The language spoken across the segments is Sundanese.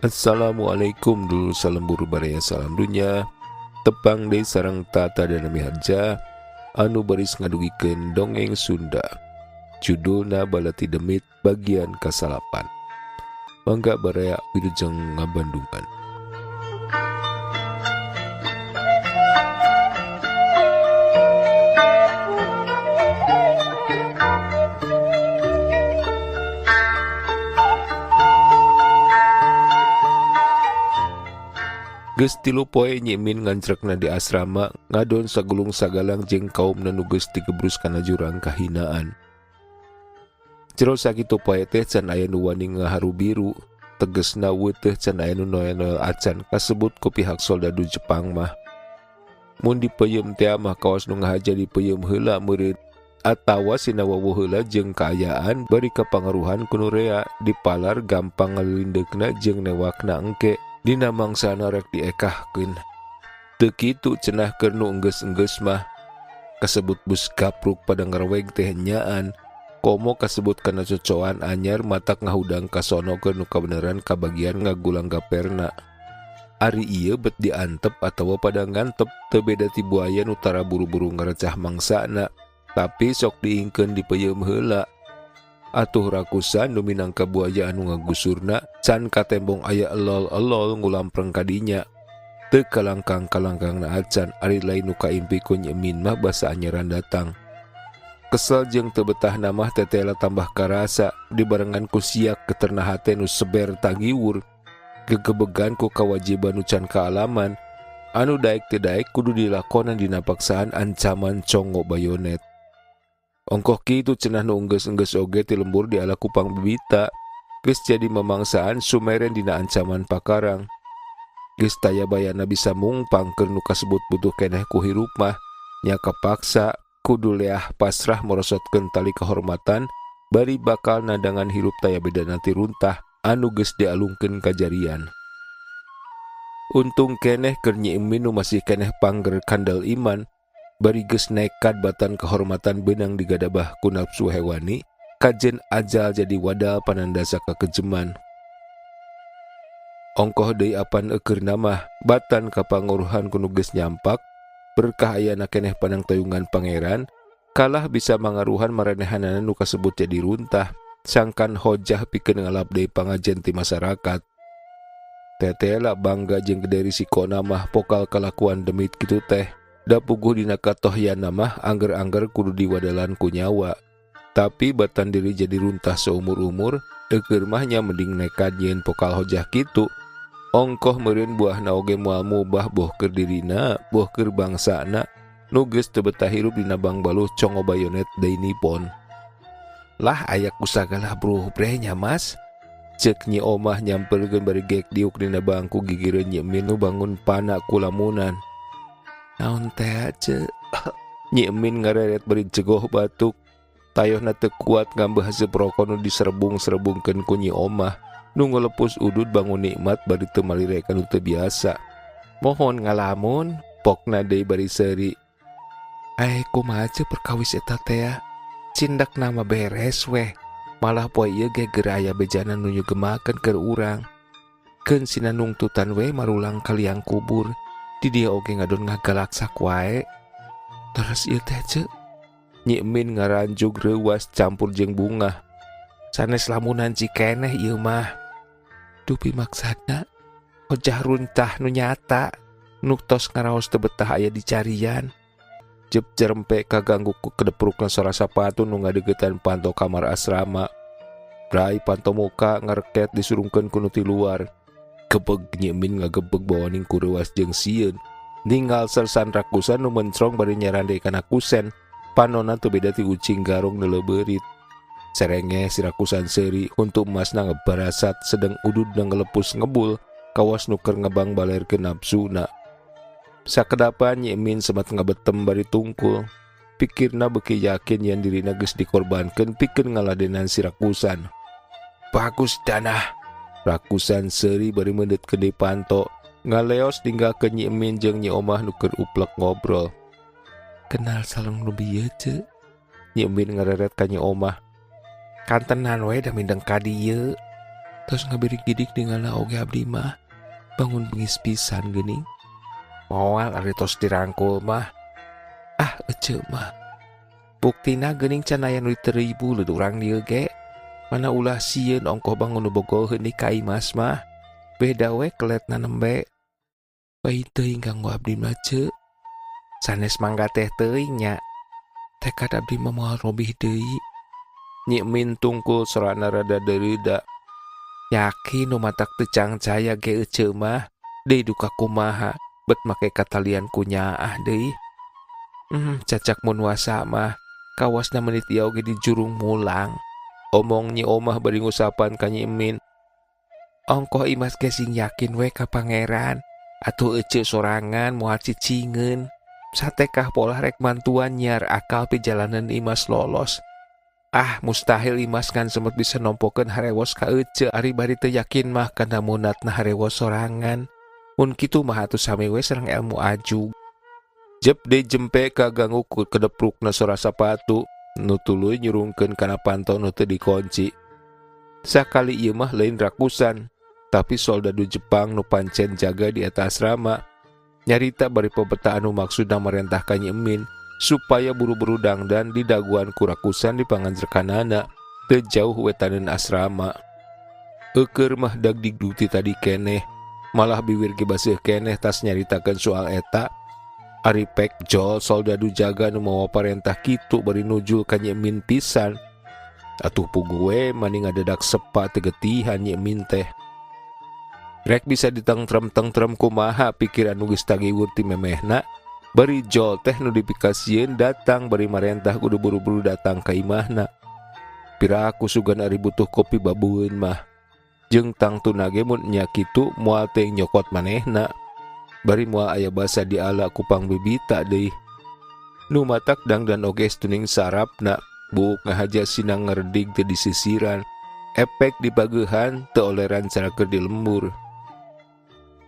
Assalamualaikum dulur salembur baraya salam dunya. Tepang deui sareng Tata dan Miharja anu baris ngadugikeun dongeng Sunda. Judulna Balati Demit bagian kasalapan. Mangga baraya wilujeng ngabandungan. Geus 3 poe Nyi Emin nganjrekna di asrama ngadon sagulung sagalang jeung kaumna nu geus digebrus kana jurang kahinaan. Jero sakitu poe teh can aya nu wani ngaharu biru, tegesna weuteuh can aya nu noel-noel acan kasebut ku pihak soldadu Jepang mah. Mun dipeuyeum teh mah kawas nu ngahaja dipeuyeum heula meureun atawa sina wawuh heula jeung kaayaan bari kapangaruhan ku nu rea dipalar gampang ngalilindeukna jeung newakna engke. Dina mangsana rek diekahkeun. Teu kitu cenah keur nu enggeus-enggeus mah. Kasebut bus gapruk pada ngareweg teh nyaan. Komo kasebut kana cocoan anyar matak ngahudang kasono keur nu kabeneran kabagian ngagulang gaperna. Ari ieu bet diantep atawa pada ngantep teu beda ti buaya nu tara buru-buru ngarecah mangsana, tapi sok diingkeun dipeuyeum heula. Atuh rakusan nu minangka buaya anu ngagusurna can katembong aya elol-elol ngulampreng kadinya. Teu kalangkang-kalangkangna acan ari lain nu kaimpi ku Nyi Emin mah basa anyaran datang. Kesel jeung teu betahna mah tetela tambah karasa dibarengan ku siak keterna hate nu seber tagiwur. Gegebegan ku kawajiban nu can kaalaman anu daek teu daek kudu dilakonan dina paksaan ancaman congo bayonet. Ongkoh kitu cenah nu enggeus-enggeus oge ti lembur diala ku pangbibita. Geus jadi mamangsaan sumeren dina ancaman pakarang. Geus taya bayana bisa mungpang keur nu kasebut butuh keneh ku hirup mah. Nya kapaksa kudu leah pasrah merosotkeun tali kehormatan bari bakal nadangan hirup taya bedana ti runtah anu geus dialungkeun kajarian. Untung keneh keur Nyi Emin nu masih keneh pangger kandel iman bari geus nekat batan kehormatan benang digadabah ku nafsu hewani, kajen ajal jadi wadal panandasa kakejeman. Ongkoh deui apan eukeurna mah batan kapanguruhan ku nu geus nyampak, berkah ayana keneh panangtayungan pangeran, kalah bisa mangaruhan marenehanana nu kasebut jadi runtah, sangkan hojah pikeun ngalap deui pangajen ti masyarakat. Tetela bangga jeung gede risikona mah pokal kalakuan demit kitu teh. Da puguh dina katohyana mah angger-angger kudu diwadalan ku nyawa. Tapi batan diri jadi runtah seumur-umur, eukeun mah nya mending nekat nyieun pokal hojah kitu. Ongkoh meureun buahna oge moal mubah boh keur dirina, boh keur bangsana. Nu geus teu betah hirup dina bangbaluh congo bayonet deui nipon. Lah aya ku sagala bruh-breh nya Mas. Ceuk Nyi Omah nyamperkeun bari gek diuk dina bangku gigireun Nyi Emin nu bangun pana ku lamunan. Naon teh ce? Nyi Emin ngareret bari cegoh batuk. Tayohna teu kuat ngambeuh haseub roko nu diserebung-serebungkeun ku Nyi Omah. Nu ngalepus udud bangun nikmat bari teu malire ka nu teu biasa. Mohon ngalamun, pokna deui bari seuri. Kumaha ce perkawis eta teh ya? Cindak nama beres weh. Malah poe ieu ge geura aya bejana nu nyugemakeun keur urang. Keun sina nungtutan we marulang ka liang kubur. Di dia oge ngadon ngagalaksak wae. Terus ieu teh ce? Nyi Emin ngaranjug reuwas campur jeung bungah. Sanes lamunan cikeneh ieu mah. Dupi maksana hojah runtah nu nyata nu tos ngaraos teu betah aya di carian. Jep jerempe kaganggu ku kedeprukna sora sapatu nu ngadeukeutan panto kamar asrama. Rai panto muka ngareket disurungkeun ku nu ti luar. Gebeg Nyi Emin ngagebeg bawaning ku reuwas jeung sieun. Ninggal sersan rakusan nu mencrong bari nyarande kana kusen. Panonna teu beda ti ucing garong neuleuh beurit. Serenge si rakusan seuri huntu emasna ngebarasat sedeng ududna ngelepus ngebul kawas nu keur ngebang balerkeun nafsuna. Sakedapan Nyi Emin semat ngabetem bari tungkul. Pikirna beuki yakin yen dirina geus dikorbankeun pikeun ngaladenan si rakusan. Bagus danah. Rakusan seuri bari meundeutkeun deui panto. Ngaleos ninggalkeun Nyi Emin jeung Nyi Omah nu keur uplek ngobrol. Kenal sareng nu bieu ce? Nyi Emin ngareret ka Nyi Omah. Kantenan we da mindeng ka dieu. Tos ngabirigidik ningalna oge abdi mah. Bangun bengis pisan geuning. Moal ari tos dirangkul mah. Ah, ece mah. Buktina geuning can aya nu diteribu leud urang dieu ge. Mana ulah sieun ongkoh bangun nu bogoheun di ka Imas mah. Beda we keletna nembe. Bae teuing kanggo abdi mah, Ceu. Sanes mangga teh teuing nya. Tekad abdi mah moal robih deui. Nyi Emin tungkul sorana rada deureuda. Yakin nu matak teu cangcaya ge eceu mah. Deui duka kumaha bet make katalian ku nyaah deui. Cacak mun wasa mah kawasna menit ieu oge di jurung mulang. Omong Nyi Omah bari ngusapan ka Nyi Emin. Ongkoh Imas ge sing yakin we ka Pangeran. Atuh eceu sorangan moal cicingeun. Satekah polah rek mantuan nyiar akal pijalanan Imas lolos. Ah, mustahil Imas ngan semet bisa nompokeun harewos ka eceu ari bari teu yakin mah kana munatna harewos sorangan. Mun kitu mah atuh sami we sareng ilmu ajug. Jep deui jempe kaganggu ku kedeprukna sora sapatu nu tuluy nyurungkeun kana panto nu teu dikunci. Sakali ieu mah lain rakusan, tapi soldadu Jepang nu pancen jaga di eta asrama. Nyarita bari pepeta anu maksudna marentah ka Nyi Emin supaya buru-buru dangdan didaguan ku rakusan di panganjerkanana teu jauh wetaneun asrama. Eueur mah dagdigdug ti tadi keneh, malah biwir ge baseuh keneh tas nyaritakeun soal eta. Ari pek jol soldadu jaga nu mawa parentah kitu bari nujul ka Nyi Emin pisan. Atuh puguh we mani ngadadak sepa teu getihan Nyi Emin teh. Rek bisa ditengtrem-tengtrem kumaha pikiran nu geus tagiwur ti memehna, bari jol teh nu dipikasieun datang bari marentah kudu buru-buru datang ka imahna. Piraku sugan ari butuh kopi babueun mah. Jeung tangtuna ge mun nya kitu moal teh nyokot manehna. Bari moal aya basa diala ku pangbibita deui. Nu matak dangdan oge tuning sarapna, buuk ngahaja sinang ngeredig teu disisiran. Efek dipageuhan teu oleran cara keur di lembur.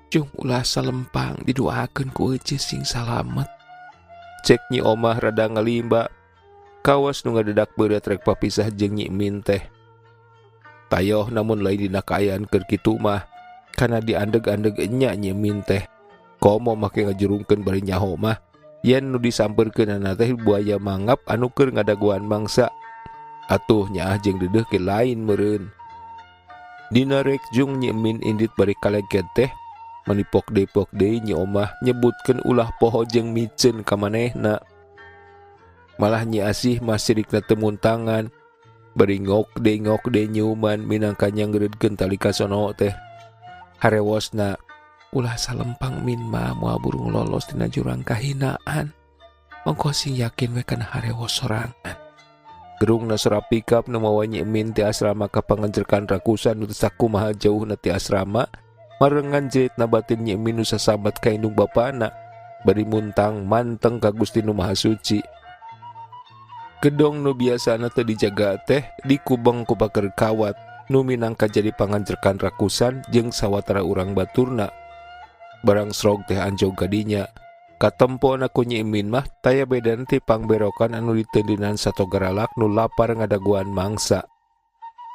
Jung ulah salempang didoakeun ku ece sing salamet. Cek Nyi Omah rada ngalimba. Kawas nu ngadedak beureut rek papisah jeung Nyi Emin teh. Tayoh namun lain dina kaayaan keur kitu mah, kana diandeg-andeg enya Nyi Emin teh. Komo make ngajurungkeun bari nyaho mah, yen nu disampeurkeunana teh buaya mangap anu keur ngadaguan mangsa. Atuh nyaah jeung deudeuh ke lain meureun. Dina rek jung Nyi Emin indit bari kaleged teh, manipok deui-pok deui Nyi Omah nyebutkeun ulah poho jeung miceun ka manehna. Malah Nyi Asih mah sirikna teu muntangan, bari ngok deui ngok deui nyiuman minangka nyanggereudkeun tali kasono teh. Harewosna ulah salempang min mah moal burung lolos dina jurang kahinaan. Ongkoh sing yakin we kana harewos sorangan. Gerungna sora pikap nu mawa Nyi Emin ti asrama ka panganjerkan rakusan nu teu sakumaha jauhna ti asrama, marengan jeritna batin Nyi Emin nu sasambat ka indung bapana, bari muntang manteng ka Gusti Nu Maha Suci. Gedong nu biasana teu dijaga teh dikubeng ku paker kawat nu minangka jadi panganjerkan rakusan jeung sawatara urang baturna. Barang srog teh anjog kadinya. Katempona ku Nyi Emin mah taya bedana ti pangberokan anu ditendinan satogaralak nu lapar ngadaguan mangsa.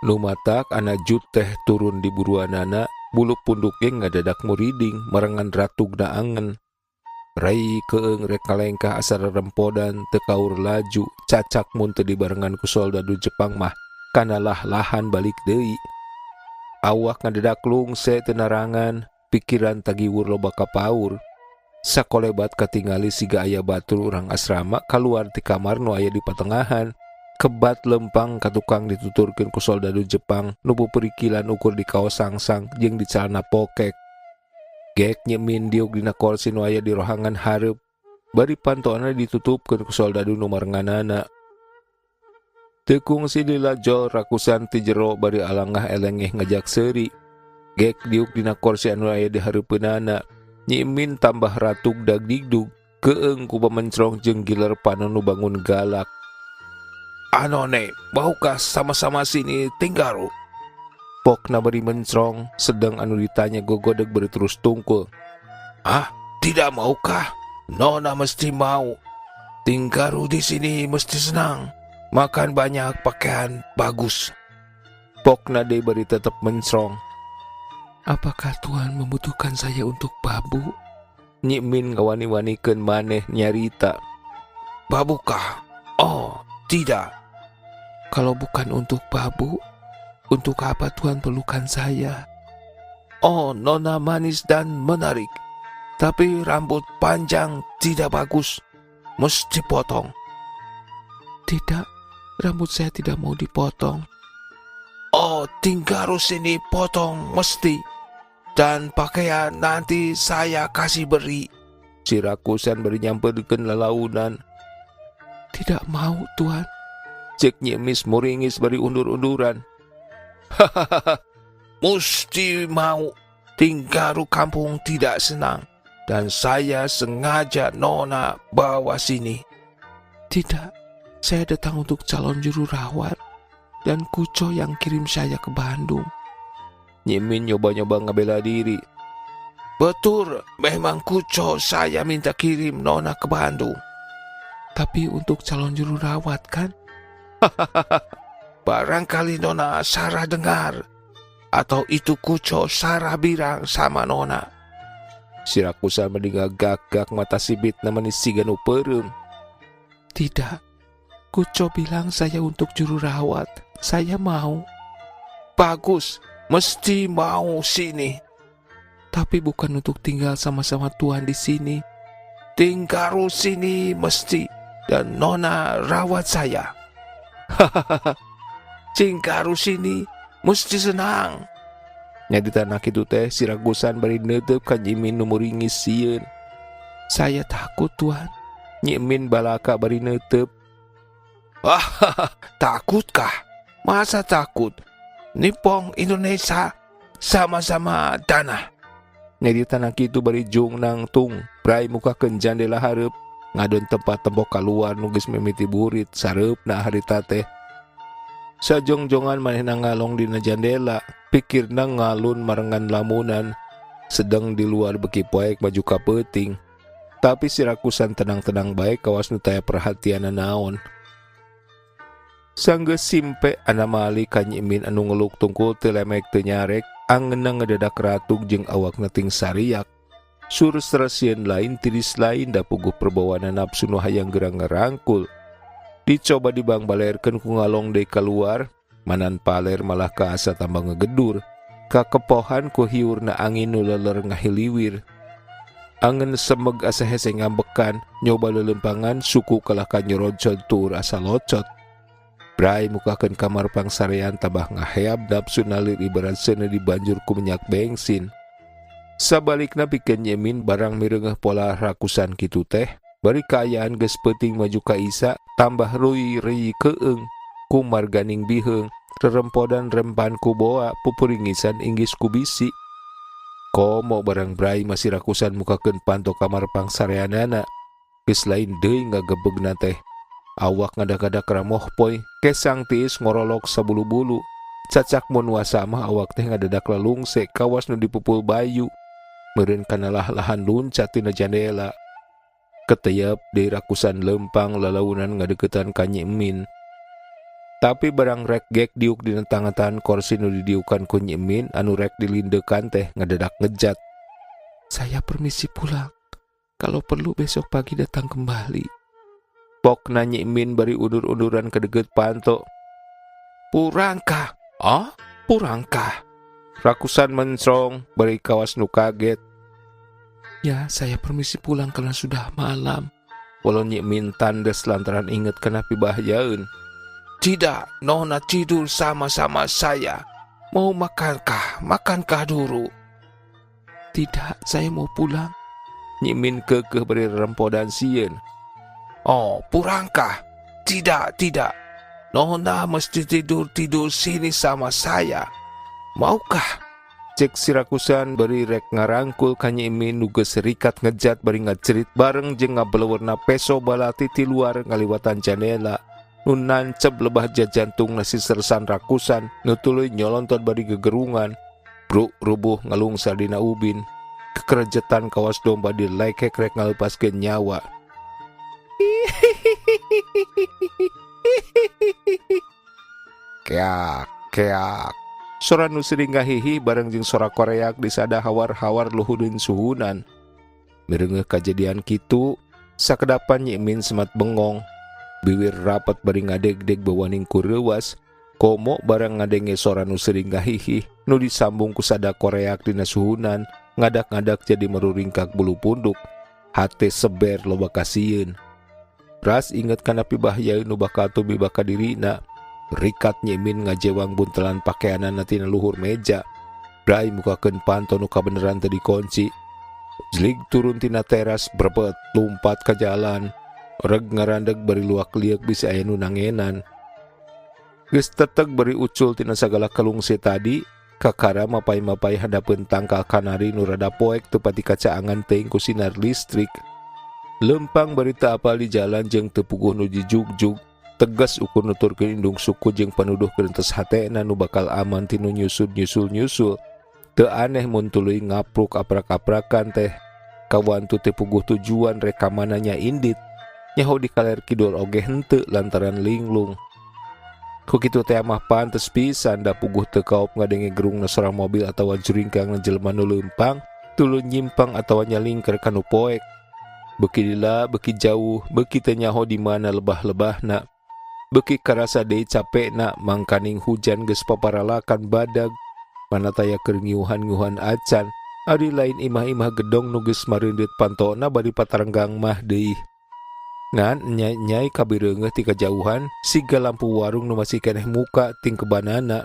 Nu matak anak jut teh turun di buruanana, bulu punduk ge ngadadak muriding marengan ratugna angen. Rai keeng rek ngalengkah asa rerempodan teu kaur laju cacak mun teu dibarengan ku soldadu Jepang mah kana lah-lahan balik deui. Awak ngadadak lungse teu narangan, pikiran tagiwur loba kapaur. Sakolebat katingali siga aya batur urang asrama kaluar ti kamar nu aya di patengahan. Kebat lempang ka tukang dituturkeun ku soldadu Jepang nu pupurikilan ukur di kaos sangsang jeung di calana pokek. Gek Nyi Emin diuk dina korsi nu aya di rohangan hareup, bari pantoana ditutupkeun ku soldadu nu marenganana. Teu kungsi lila jol rakusan ti jero bari alangah elengeh ngajak seuri. Gek diuk dina korsi anu aya di hareupeunana. Nyi Emin tambah ratug dagdigdug, keeng ku pamencrong jeung giler panon nu bangun galak. Anone, maukah sama-sama sini tinggal? Pokna bari mencrong, sedang anu ditanya gogodeg bari terus tungkul. Ah, tidak maukah? Nona mesti mau. Tinggaru di sini mesti senang. Makan banyak, pakaian bagus. Pokna deui bari tetep mencrong. Apakah Tuhan membutuhkan saya untuk babu? Nyi Min ngawani-wanikeun maneh nyarita. Babukah? Oh, tidak. Kalau bukan untuk babu, untuk apa Tuhan perlukan saya? Oh, nona manis dan menarik. Tapi rambut panjang tidak bagus. Mesti potong. Tidak, rambut saya tidak mau dipotong. Oh, tinggal sini potong mesti. Dan pakaian nanti saya kasih beri. Si Rakusan bari nyamperkeun lalaunan. Tidak mau, Tuan. Cek Nyi Emis muringis bari undur-unduran. Hahaha, mesti mau. Tinggaru kampung tidak senang. Dan saya sengaja nona bawa sini. Tidak, saya datang untuk calon juru rawat. Dan Kuco yang kirim saya ke Bandung. Nyi Min nyoba-nyoba ngabela diri. Betul, memang Kuco saya minta kirim nona ke Bandung. Tapi untuk calon juru rawat kan? Barangkali nona salah dengar. Atau itu Kuco salah bilang sama nona. Si Rakusan mendinga gak-gak mata sibit meni siga nu peureum. Tidak, Kuco bilang saya untuk juru rawat. Saya mau. Bagus, mesti mau sini. Tapi bukan untuk tinggal sama-sama Tuhan di sini. Tinggal sini mesti. Dan nona rawat saya. Hahaha. Tinggal sini mesti senang. Nyaritana kitu teh si Ragusan bari neuteup ka Nyi Min nu muringis sieun. Saya takut, Tuhan. Nyi Min balaka bari neuteup. Ah, takutkah? Masa takut? Nippon Indonesia sama-sama tanah. Nyaritana kitu bari jung nangtung, brai mukakeun jandela hareup, ngadon tempat tembok kaluar nu geus mimiti burit sareupna harita teh. Sajongjongan manehna ngalong dina jandela, pikirna ngalun marengan lamunan, sedang di luar beki poek maju ka peuting. Tapi si Rakusan tenang-tenang bae kawas nu taya perhatian naon. Sanggeus simpe anamali ka Nyi Min anu ngeluk tungkul teu lemek teu nyarek, angeunna ngedadak ratug jeung awakna ting sariak. Sur sieun lain tiris lain da puguh perbawana nafsu nu hayang gerang ngarangkul. Dicoba dibangbalerkeun ku ngalong deui kaluar, manan paler malah kaasa tambah ngegedur. Kakepohan ku hiurna angin nu leler ngahiliwir. Angen semeg asa hese ngambekan, nyoba lelempangan suku kalah ka nyoroncod tuur asa locot. Brai mukakeun kamar pangsarean tambah ngaheab nafsu nalir ibarat seuneu dibanjur ku minyak bensin. Sabalikna pikeun Nyi Min barang mireungeuh pola Rakusan kitu teh, bari kaayaan geus peuting maju ka Isa, tambah ruy reuy keung, kumar ganing biheung, rerempodan rempan ku boa, pupuringisan inggis ku bisi. Komo barang brai masih Rakusan mukakeun panto kamar pangsareanana, geus lain deui ngagebegna teh. Awak ngadadak ramoh poy, kesang tiis ngorolok sabulu-bulu. Cacak mun wasa mah awak teh ngadadak lalungse kawas nu dipupul bayu. Meureun kana lah-lahan luncat tina jandela. Keteyap deui Rakusan lempang lalaunan ngadeukeutan ka Nyi Min. Tapi barang rek gek diuk dina tangan korsi nu didiukan ku Nyi Min anu rek dilindekan teh ngadadak ngejat. Saya permisi pulang. Kalau perlu besok pagi datang kembali. Pokna Nyi Min bari undur-unduran ke deket panto. Purangkah? Oh, purangkah? Rakusan mencrong bari kawas nu kaget. Ya, saya permisi pulang karena sudah malam. Walau Nyi Min tandes lantaran inget kana pibahayaeun. Tidak, nona tidur sama-sama saya. Mau makankah? Makankah dulu? Tidak, saya mau pulang. Nyi Min keukeuh bari rempodan sieun. Oh, purangkah? Tidak, tidak. Nona mesti tidur-tidur sini sama saya. Maukah? Cek si Rakusan bari rek ngarangkul ka Nyi Min nu geus rikat ngejat bari ngajerit bareng jeung ngabelewerna peso balati ti luar ngaliwatan jandela. Nu nancep lebah jajantungna si sersan Rakusan nu tuluy nyolontot bari gegerungan. Bruk rubuh ngalungsar dina ubin. Kekerejetan kawas domba dilekek rek ngalepaskeun nyawa. Keak. Keak. Sora nu sering ngahihih bareng jeung sora koreak disada hawar-hawar luhureun suhunan. Mireungeuh kajadian kitu, sakedapan Nyi Emin semat bengong. Biwir rapat bari ngadegdeg bawaning ku reuwas, komo barang ngadenge sora nu sering ngahihih nu disambung ku sada koreak dina suhunan, ngadak-ngadak jadi meruringkak bulu punduk. Hate seber loba kasieun. Ras inget kana pibahayaeun nu bakal tumiba ka dirina. Rikat Nyi Emin ngajewang buntelan pakeanana tina luhur meja. Brai mukakeun panto nu kabeneran teu dikunci. Jlig turun tina teras brebet lumpat ka jalan. Reg ngarandeg bari luak lieuk bisi aya nu nangenan. Geus teteg bari ucul tina sagala kalungse tadi, kakara mapay-mapay handapeun tangkal kanari nu rada poek teu pati kacaangan teuing ku sinar listrik. Leumpang bari teu apal di jalan jeung teu puguh nu jijugjug. Tegas ukur nuturkeun indung suku jeung panuduh kerentes hatena nu bakal aman tinu nyusud nyusul-nyusul. Teu aneh mun tuluy ngapruk aprak-aprakan teh. Kawantu teu puguh tujuan rek ka mana nya indit. Nyaho di kaler kidul oge henteu lantaran linglung. Ku kitu teh mah pantes pisan da puguh teu kaop ngadenge gerungna sorang mobil atawa juringkangna jelema nu leumpang, tuluy nyimpang atawa nyalingker ka nu poek. Beuki lila, beuki jauh, beuki teu nyaho di mana lebah-lebahna. Beuki karasa deui capekna mangkaning hujan geus paparalakan badag. Mana taya keur ngiuhan-ngiuhan acan, ari lain imah-imah gedong nu geus mareundeut pantona bari patarenggang mah deui. Ngan nyai-nyai kabireungeuh ti kajauhan siga lampu warung nu masih keneh muka tingkebanana.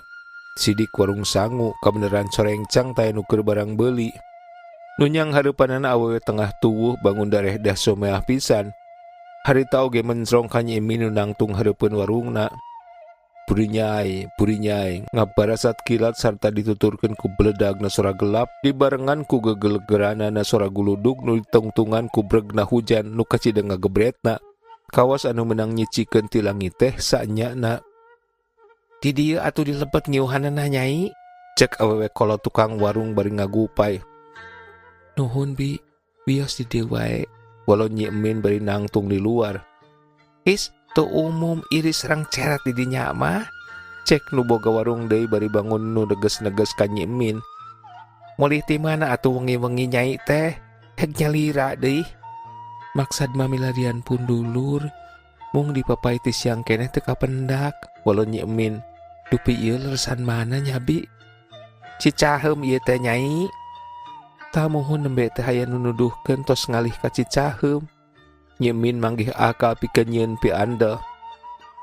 Sidik warung sangu kabeneran corengcang taya nu keur barang beuli. Nu nyang hareupanana awewe tengah tuwuh bangun darehdah someah pisan. Harita oge mencrong ka Nyi Emin nu nangtung hareupeun warungna. Burinyai, burinyai, ngabarasat kilat sarta dituturkeun ku beledagna sora gelap dibarengan ku gegelegeranana sora guludug nu ditungtungan ku bregna hujan nu kacida ngagebretna. Kawas anu meunang nyicikeun ti langit teh saenyana. Di dieu atuh dilebet ngiuhanana Nyai, cek awewe kolot tukang warung bari ngagupai. Nuhun bi, wios di dieu wae. Walau Nyi Emin bari nangtung di luar. Is, teu umum iris sareng ceret di dinya mah. Cek nu boga warung deui bari bangun nu neges-neges ka Nyi Emin. Mulih ti mana atuh wengi-wengi Nyai teh? Heg nyalira deui. Maksad mah milarian pun dulur. Mung dipapay ti siang keneh teu kapendak. Walau Nyi Emin. Dupi ieu leresan mana nya bi? Cicaheum ieu teh Nyai. Tah muhun nembe teh aya nu nuduhkeun tos ngalih ka Cicaheum. Nyi Emin manggih akal pikeun nyieun piandel.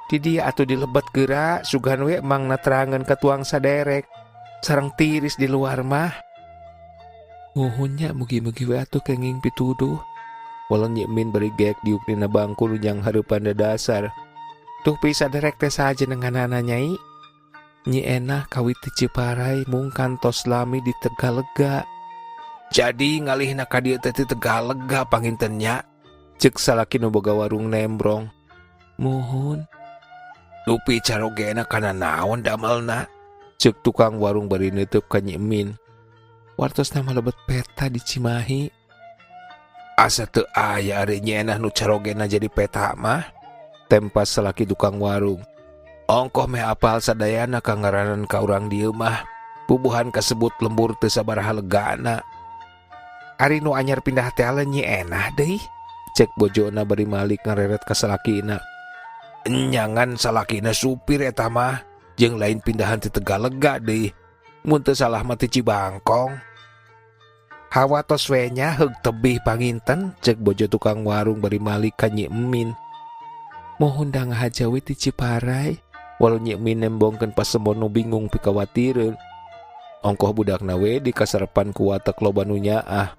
Di dieu atuh dilebet geura sugan we mangna terangan ka tuang saderek. Sareng tiris di luar mah. Muhun nya mugi-mugi we atuh kenging pituduh. Walau Nyi Emin bari geek diuk dina bangku nu jang hareupan dasar. Tuh pi saderek teh saha jenenganana Nyai? Nyi Enah kawit ti Ciparai mung kantos lami di Tegalega. Jadi ngalihna ka dieu teh ti Tegalega panginten nya. Cek salaki nu boga warung nembrong. Muhun. Dupi carogena kana naon damelna? Cek tukang warung bari neuteub ka Nyi Emin. Wartosna mah lebet peta di Cimahi. Asa teu aya ari Nyi Enah nu carogena jadi peta mah? Tempas salaki tukang warung. Ongkoh meh apal sadayana kangaranan ka urang dieu mah. Bubuhan kasebut lembur teu sabaraha legana. Ari nu anyar pindah teh Nyi Enah deui. Cek bojona bari malik ngareret ka salakina. Nyangan salakina supir eta mah jeung lain pindahan ti Tegalega deui. Mun teu salah mah ti Cibangkong. Hawa tos we nya heug tebih panginten, cek bojo tukang warung bari malik ka Nyi Emin. Mohon da ngahaja we ti Ciparai. Walau Nyi Emin nembongkeun pasemon nu bingung pikawatireun. Ongkoh budakna we dikasarepan ku watek loba nu nyaah.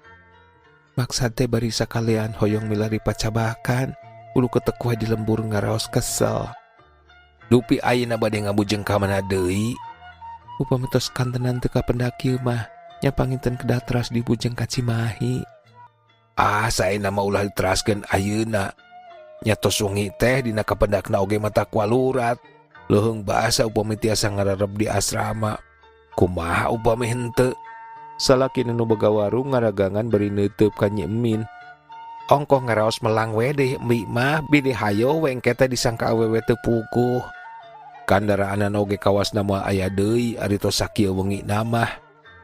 Maksad teh bari sakalian hoyong milari pacabakan, ulu ketek we di lembur ngaraos kesel. Dupi ayeuna bade ngabujeng ka mana deui? Upami tos kantenan teu kapendak kieu mah, nya panginten kedah teras dibujeng ka Cimahi. Ah, saena mah ulah diteraskeun ayeuna. Nya tos wengi teh dina kapendakna oge mata kualurat. Leuheung basa upami tiasa ngararep di asrama. Kumaha upami henteu? Salaki nu boga warung ngaragangan bari neuteub ka Nyi Emin. Ongkoh ngaraos melang we deui embi mah bilih hayo we engke teh disangka awewe teu puguh. Kandaraanan oge kawasna moal aya deui ari tos sakieu wengina mah,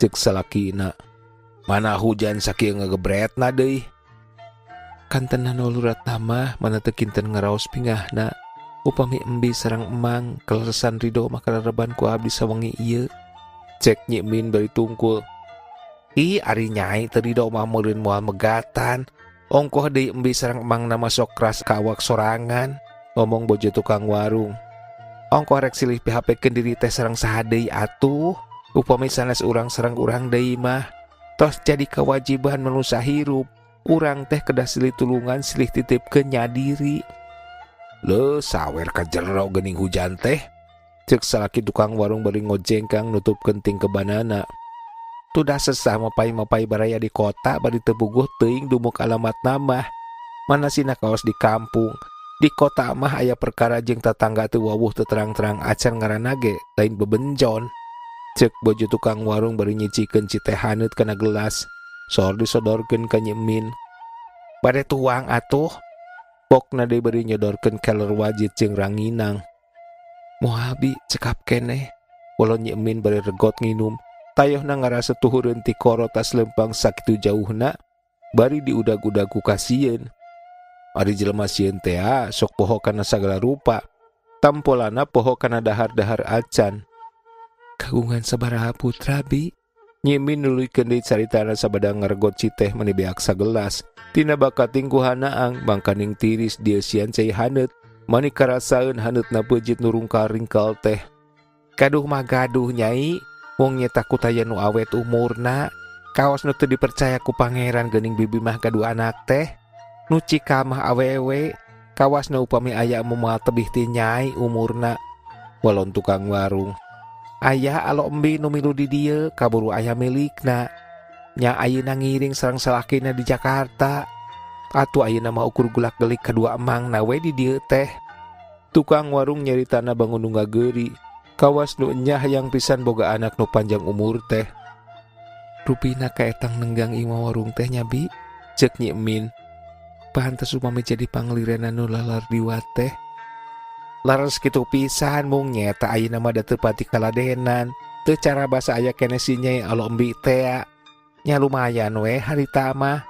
ceuk salakina. Mana hujan sakieu ngagebretna deui. Kantenan waluratna mah mana teu kinten ngaraos pingahna. Upami embi sareng emang kaleresan ridho mah kalereban ku abdi sawengi ieu. Cek Nyi Min bari tungkul. Ih, ari nyai teu ridho mah meureun moal megatan. Ongkoh deui embi sareng emang na mah sok keras ka awak sorangan, ngomong bojo tukang warung. Ongkoh rek silih pihapekeun diri teh sareng saha deui atuh. Upami sanes urang sareng urang deui mah. Tos jadi kewajiban manusia hirup. Urang teh kedah silih tulungan silih titipkeun nya diri. Leuh sawer ka jero geuning hujan teh. Ceuk salaki tukang warung bari ngojengkang nutupkeun tingkebanana. Tudah sesah mapai-mapai baraya di kota bari teu puguh teuing dumuk alamatna mah. Mana sina kaos di kampung. Di kota mah aya perkara jeung tatangga teu wawuh teu terang-terang acan ngaranna ge lain bebenjon. Ceuk bojo tukang warung bari nyicikeun citeh haneut kana gelas. Sor disodorkeun ka Nyi Min. Bade tuang atuh. Pokna deui bari nyodorkeun keler wajit jeung ranginang. Moal bi cekap keneh. Walau Nyi Min bari regot nginum. Tayohna ngarasa tuhureun ti koro tas lempang sakitu jauhna bari diudag-udag ku kasieun. Ari jelema sieun teh sok poho kana sagala rupa. Tampolana poho kana dahar-dahar acan. Kagungan sabaraha putra bi? Nyi Min nuluykeun deui caritana sabada ngaregot citeh mani beak sagelas. Tina bakating ku hanaang mangkaning tiris dieusian cai haneut. Mani karasaeun haneutna peujit nu rungkal-ringkal teh. Gaduh mah gaduh nyai, mung nyeta ku taya nu awet umurna. Kaos nu teu dipercaya ku pangeran geuning bibi mah gaduh anak teh. Nu cikal mah awewe, kawasna upami aya moal tebih ti nyai umurna. Walon tukang warung. Aya alo embi nu milu di dieu kaburu aya milikna. Nya ayeuna ngiring sareng salakina di Jakarta. Atuh ayeuna mah ukur gulak-gelik kadua emang na we di dieu teh. Tukang warung nyaritana bangun nu ngageuri. Kawas nu enyah hayang pisan boga anak nu panjang umur teh. Rupina kaetang nenggang imah warung teh nya bi, ceuk Nyi Min. Pantes upami jadi panglirenan nu lalar diwat teh. Laras kitu pisan mung nyeta ayeuna mah da teu pati kaladenan. Teu cara basa aya keneh si nyai alo embi tea. Nya lumayan we harita mah.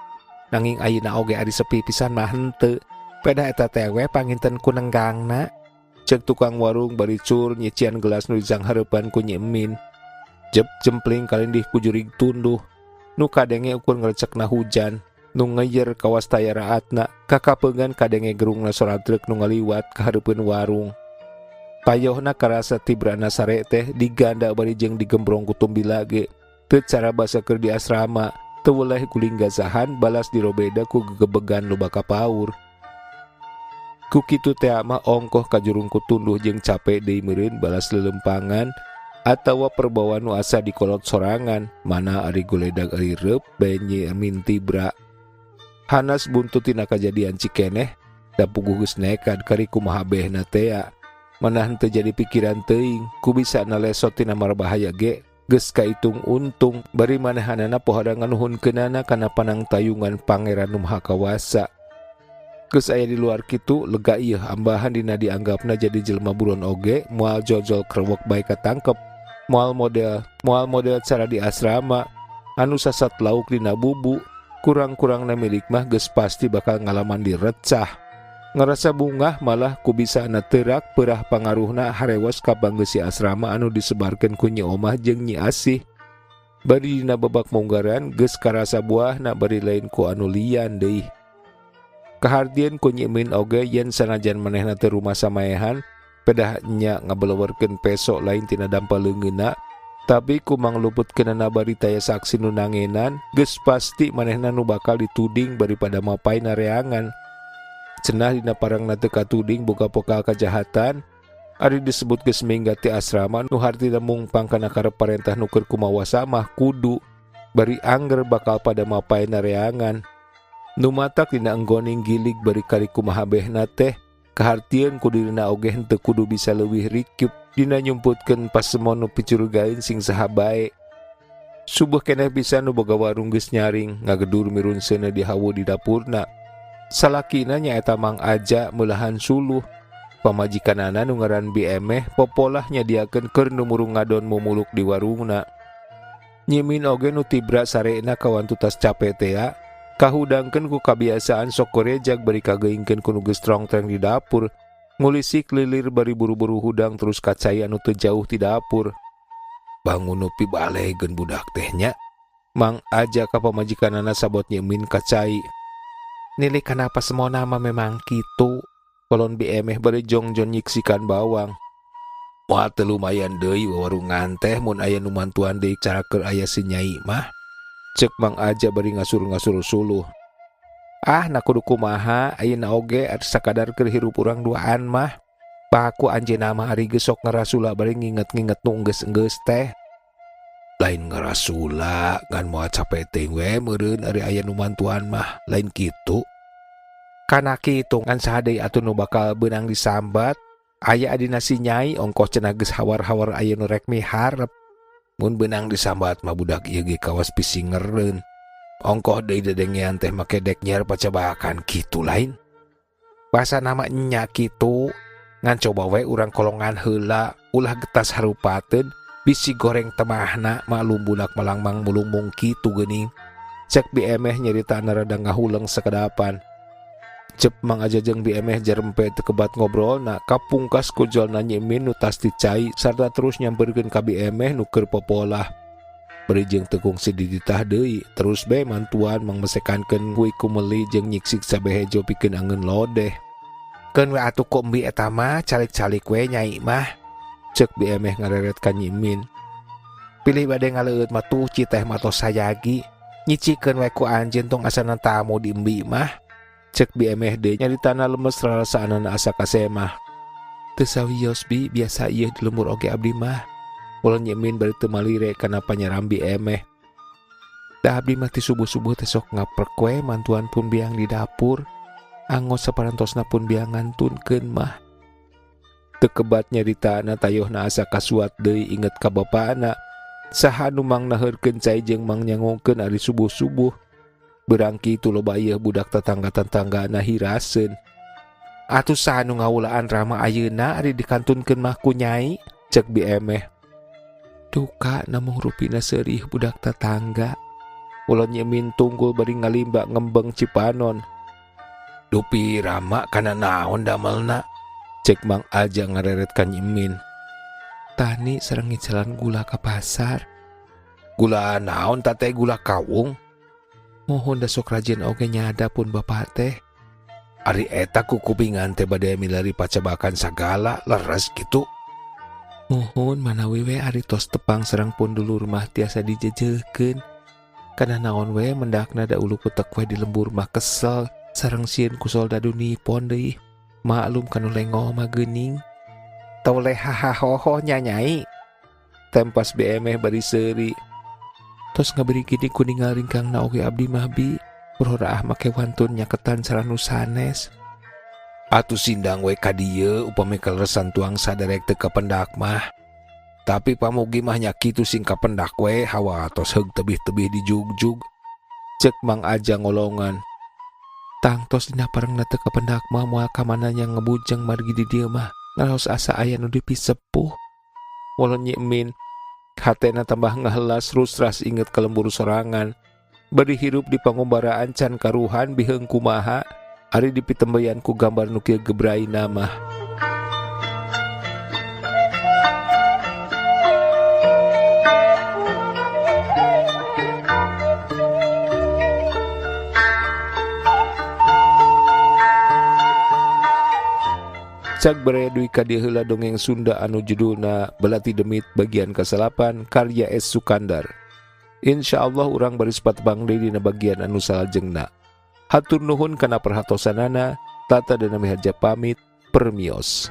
Nanging ayeuna oge ari sepi pisan mah henteu. Pedah eta teh we panginten ku nenggangna. Ceuk tukang warung bari cur nyician gelas nu dijanghareupan ku Nyi Min. Jep jempling kalindih ku jurig tunduh. Nu kadenge ukur ngrecekna hujan. Nu ngeyer kawas taya raatna, kakapeungan kadenge gerungna sora truk nu ngaliwat ka hareupeun warung. Payohna karasa tibrana sare teh diganda bari jeung digembrong ku tumbila ge. Teu cara basa keur di asrama, teu weleh guling gazahan balas dirobeda ku gegebegan loba kapaur. Ku kitu teh mah ongkoh kajurung ku tunduh jeung cape deui meureun balas lelempangan atawa perbawa nu asa dikolot sorangan, mana ari goledag ari reup bae Nyi Min tibra. Hanas buntut tina kajadian Cikeneh, da puguh geus nekad kari kumaha behna tea. Manah henteu jadi pikiran teuing, ku bisa nalesot tina marbahaya ge, geus kaitung untung, bari manehanana pohara nganuhunkeunana kana panangtayungan pangeran nu maha kawasa. Geus aya di luar kitu lega ieu ambahan dina dianggapna jadi jelema buron oge, moal jojol krewek bae katangkep. Moal model cara di asrama, anu sasat lauk dina bubu, kurang-kurangna milik mah geus pasti bakal ngalaman direcah. Ngerasa bungah malah ku bisa na terak perah pangaruhna harewos ka panggeusi asrama anu disebarkeun ku Nyi Omah jeung Nyi Asih. Bari dina babak munggaran geus karasa buahna bari lain ku anu lian deui. Kahartieun ku Nyi Min oge yen sanajan manehna teu rumasa maehan, pedah nya ngabelewerkeun peso lain tina dampa leungeunna, tapi ku mangluputkeunana bari taya saksi nu nangenan, geus pasti manehna nu bakal dituding bari pada mapai nareangan. Cenah dina parangna teu katuding boga pokal kajahatan, ari disebut geus minggat ti asrama nu hartina mungpang kana karep parentah nu keur kumawasa mah kudu bari angger bakal pada mapai nareangan. Nu matak dina enggoning gilig bari kari kumaha behna teh, kahartieun ku dirina oge henteu kudu bisa leuwih rikup dina nyumputkeun pasemon nu picurigaeun sing saha bae. Subuh keneh pisan nu boga warung geus nyaring ngagedur mirun seuneu dihawu di dapurna. Salakina nyaeta Mang Aja meulahan suluh. Pamajikanana nu ngaran Bi Emeh popolah nyadiakeun keur nu murung ngadon mumuluk di warungna. Nyi Imin oge nu tibra sarena kawantu tas cape tea, kahudangkeun ku kabiasaan sok korejag bari kageingkeun ku nu geus trongtreng di dapur, ngulisik lilir bari buru-buru hudang terus ka cai anu teu jauh ti dapur. Bangun nu pibalegeun budak teh nya. Mang Aja ka pamajikanana sabot Nyi Imin ka cai. Nilai kenapa semua nama memang kitu. Kolon Bi Emeh bari jongjon nyiksikan bawang. Moal teu lumayan deui wawarungan teh mun aya nu mantuan deui cara keur aya si Nyai mah. Ceuk Mang Aja bari ngasur-ngasur suluh. Ah, na kudu kumaha ayeuna oge ari sakadar keur hirup urang duaan mah. Paku anjeunna mah ari geus sok ngarasula bari nginget-nginget nu enggeus-enggeus teh. Lain ngarasula ngan moal cape teuing we meureun ari aya nu mantuan mah, lain kitu. Kana kitu ngan saha deui atuh nu bakal beunang disambat, aya adina si Nyai ongkoh cenah geus hawar-hawar aya nu rek miharep. Mun beunang disambat mah budak ieu ge kawas pisingereun. Ongkoh deui dedengean teh make dek nyiar pacabakan kitu lain. Basa nama nya kitu, ngan coba we urang kolongan heula, ulah getas harupateun, bisi goreng temahna maklum budak malangmang mulungmung kitu geuning. Cek Bi Emeh nyeritana rada ngahuleng sakedapan. Cep Mang Aja jeung Bi Emeh jarempe teu kebat ngobrolna, kapungkas ku jolna Nyi Imin nu tas dicai sarta terus nyamperkeun ka Bi Emeh nu keur popolah. Bari jeung teu kungsi dititah deui, terus be mantuan mangmesekankeun hui kumeli jeung nyiksik cabe hejo pikeun angeun lodeh. Keun we atuh ku embi eta mah calik-calik we Nyai mah. Ceuk Bi Emeh ngareret ka Nyi Imin. Pilih bade ngaleueut mah tuh ci teh mah tos sayagi. Nyicikeun we ku anjeun tong asana tamu di embi mah. Cek Bi Emeh deui nyaritana lemes rarasaanana asa kasemah. Teu sawios Bi, biasa ieu di lembur oge abdi mah. Ulah Nyi Imin bari teu malire kana panyaram Bi Emeh. Da abdi mah ti subuh-subuh teh sok ngaprek we mantuan pun biang di dapur. Angos saparantosna pun biang ngantunkeun mah. Teu kebat nyaritana tayohna asa kasuat deui inget ka bapana. Saha nu mangnaheurkeun cai jeung mangnyangukeun ari subuh-subuh. Berang kitu loba ieu budak tetangga-tetanggana hiraseun. Atuh saha nu ngawulaan Rama ayeuna ari dikantunkeun mah ku Nyai, ceuk Bi Emeh. Duka namung rupina seurih budak tetangga. Ulah Nyi Imin tunggul bari ngalimba ngembeng cipanon. Dupi Rama kana naon damelna? Cek Mang Aja ngareret ka Nyi Imin. Tani sareng ngicalan gula ka pasar. Gula naon ta teh, gula kawung? Mohon da sok rajin oge nyada pun bapak teh. Ari eta kukupingan teh bade milari pacabakan sagala leres kitu. Mohon manawi we ari tos tepang sareng pun dulur mah tiasa dijejeukeun. Kana naon we mendakna da ulu putek we di lembur mah kesel sareng sieun ku soldadu Nippon deui. Maklum kanu lengoh mah geuning. Teu lehahahoho nyanyai. Tempas Bi Emeh bari seuri. Tos ngaberi gini ku ninggal ringkangna oge abdi mah Bi. Purhoraah make wantun nyaketan sareng nu sanes. Atuh sindang we ka dieu upami kaleresan tuang saderek teu kapendak mah. Tapi pamugi mah nya kitu sing kapendak we hawa tos heug tebih-tebih dijugjug. Ceuk Mang Aja ngolongan. Tangtos dina parengna teu kapendak mah moal ka mana nya ngebujeng margi di dieu mah ngaraos asa aya nu dipisepuh. Molon Nyi Imin hatena tambah ngahelas rusras inget ka lembur sorangan. Bari hirup di pangumbaraan can karuhan biheung kumaha ari dipitembeyan ku gambar nu kieu gebraina mah. Cag baraya dugi ka dieu heula dongeng Sunda anu judulna Belati Demit bagian kasalapan karya S. Sukandar. Insyaallah urang baris patepang deui dina bagian anu salajengna. Hatur nuhun kana perhatosanana, Tata Dana Miharja pamit, permios.